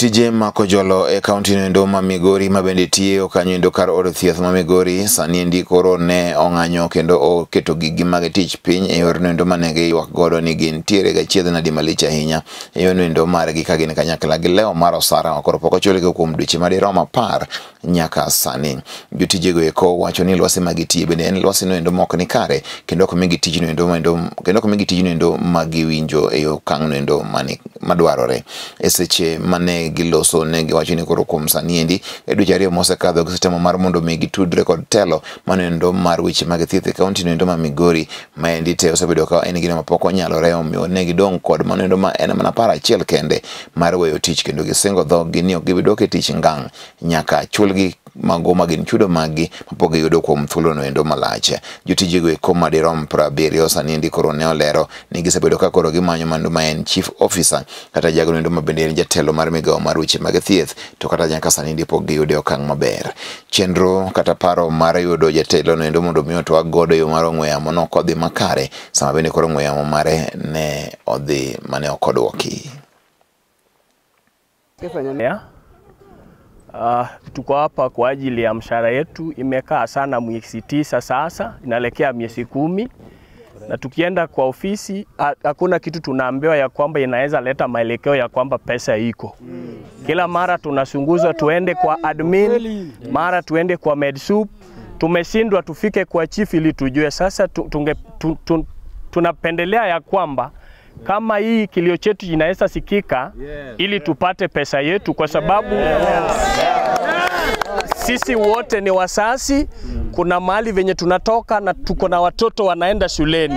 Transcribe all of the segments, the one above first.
Tije makojolo e kaunti noendo ma Migori ma bende tiyo kanyo endo kar od thieth ma Migori sani endi koro ne ong'anyo kendo oketo gigi mag tich piny e yor noendo mane giywak godo ni gintiere gachiedh nadi malich ahinya e yor noendo margi ka gin kanyakla gi lewo mar osara ma koro pok ochulgi kuom dweche madirom 10 nyaka sani. Jotijego eko wacho ni lwasi ma gitiye bende en lwasi noendo mok ni kare kendo ok migi tij noendo kendo ok migi tij noendo ma giwinjo e okang' noendo madwarore. E seche mane giloso ne giwacho ni koro kuom sani endi e dweche 2 mosekadho gisetemo mar mondo mi gitudre kod telo manoendo mar weche mag thieth e kaunti noendo ma Migori ma endi te osebedo ka en gino mapok onyalore, omiyo ne gidong' kod manoendo ma en mana paro achiel kende mar weyo tich kendo gisingo dhoggi ni ok gibi dok e tich ngang' nyaka chulgi mago ma gin chudo maggi mapok giyudo kuom thuolo noendo malach. Jotijego eko madirom 70 sani endi koro ne olero ni gisebedo ka koro gimanyo mano ma en chief officer kata jago noendo ma bende en jatelo mar migawo mar weche mag thieth to kata nyaka sani endi pok giyudo okang' maber. Chenro kata paro mar yudo jatelo noendo mondo mi otwag godo yo mar ong'we yamo nok odhi makare sama bende koro ong'we yamo mare ne odhi mane ok odwoki. Tuko hapa kwa ajili ya mshahara yetu. Imekaa sana miezi 9 sasa, inaelekea miezi 10. Na tukienda kwa ofisi hakuna kitu tunaambiwa ya kwamba inaweza leta maelekeo ya kwamba pesa iko. Kila mara tunasunguzwa tuende kwa admin, mara tuende kwa MedSoup. Tumeshindwa tufike kwa chief ili tujue. Sasa tunapendelea ya kwamba kama hii kilio chetu inaweza sikika ili tupate pesa yetu, kwa sababu sisi wote ni wasasi. Kuna mahali venye tunatoka na tuko na watoto wanaenda shuleni.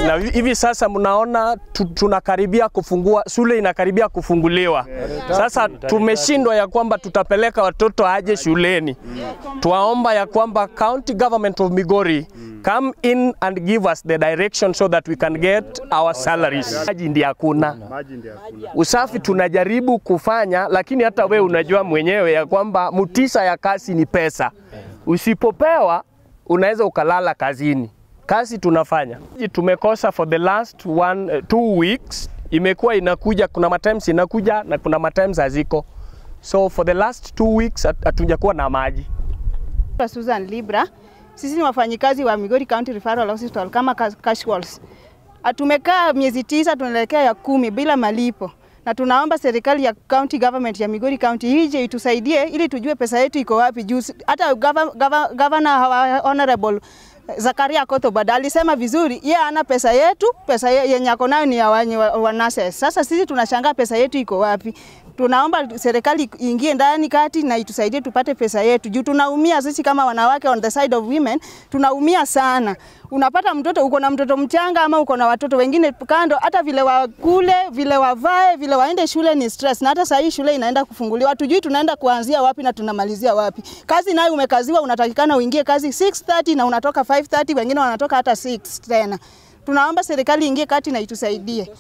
Na hivi sasa mnaona tunakaribia kufungua, shule inakaribia kufunguliwa. Sasa tumeshindwa ya kwamba tutapeleka watoto aje shuleni. Tuwaomba ya kwamba County Government of Migori come in and give us the direction so that we can get our salaries. Maji ndiyo hakuna. Usafi tunajaribu kufanya, lakini hata we unajua mwenyewe ya kwamba mutisa ya kazi ni pesa. Usipopewa unaweza ukalala kazini. Kazi tunafanya. Tumekosa for the last 2 weeks, imekuwa inakuja, kuna matimes inakuja na kuna matimes haziko. So for the last 2 weeks hatujakuwa na maji. Susan Libra, sisi ni wafanyikazi wa Migori County Referral Hospital kama casuals. Tumekaa miezi 9 tunaelekea ya 10 bila malipo. Na tunaomba serikali ya county government ya Migori County ije itusaidie ili tujue pesa yetu iko wapi. Juu hata governor honorable Zakaria Akoth Obado alisema vizuri, yeye ana pesa yetu, pesa yenye ako nayo ni ya wa nurses. Sasa sisi tunashangaa pesa yetu iko wapi. Tunaomba serikali ingie ndani kati na itusaidie tupate pesa yetu. Juu tunaumia sisi kama wanawake, on the side of women, tunaumia sana. Unapata mtoto, uko na mtoto mchanga ama uko na watoto wengine kando, hata vile wakule, vile wavae, vile waende shule ni stress. Na hata saa hii shule inaenda kufunguliwa, hatujui tunaenda kuanzia wapi na tunamalizia wapi. Kazi nayo umekaziwa, unatakikana uingie kazi 6:30 na unatoka 5:30, wengine wanatoka hata 6 tena. Tunaomba serikali ingie kati na itusaidie.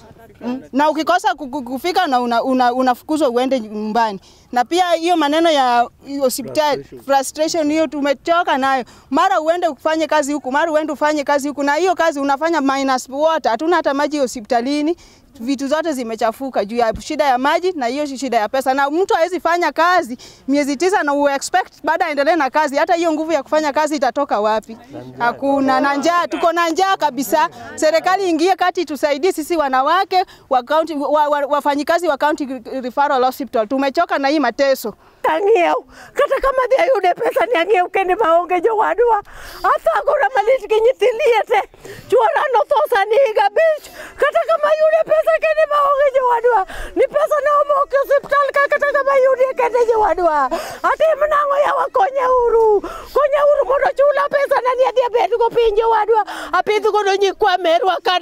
Na ukikosa kufika na unafukuzwa uende nyumbani. Na pia hiyo maneno ya hospitali frustration hiyo tumechoka nayo. Mara uende ufanye kazi huku, mara uende ufanye kazi huku, na hiyo kazi unafanya minus water. Hatuna hata maji hospitalini. Vitu zote zimechafuka juu ya shida ya maji na hiyo shida ya pesa. Na mtu hawezi fanya kazi miezi 9 na u-expect baada aendelee na kazi. Hata hiyo nguvu ya kufanya kazi itatoka wapi? Hakuna. Na njaa, tuko na njaa kabisa. Serikali ingie kati tusaidie sisi wanawake wa county, wafanyikazi wa County Referral Hospital. Tumechoka na hii mateso. Ang'iew kata kama dhi ayude pesa ni ang'iew kende maonge jowadwa. Athagora malit gi nyithi liete. Chuora notho sani higa 5. Kata kama ayude pesa kende maonge jowadwa. Ni pesa na omok e osiptal ka kata kama ayude kende jowadwa. Atim nang'o yawa, konya uru. Konya uru mondo chula pesa na ni adhi abedgo piny jowadwa. Apidh godo nyikwa merwa kane.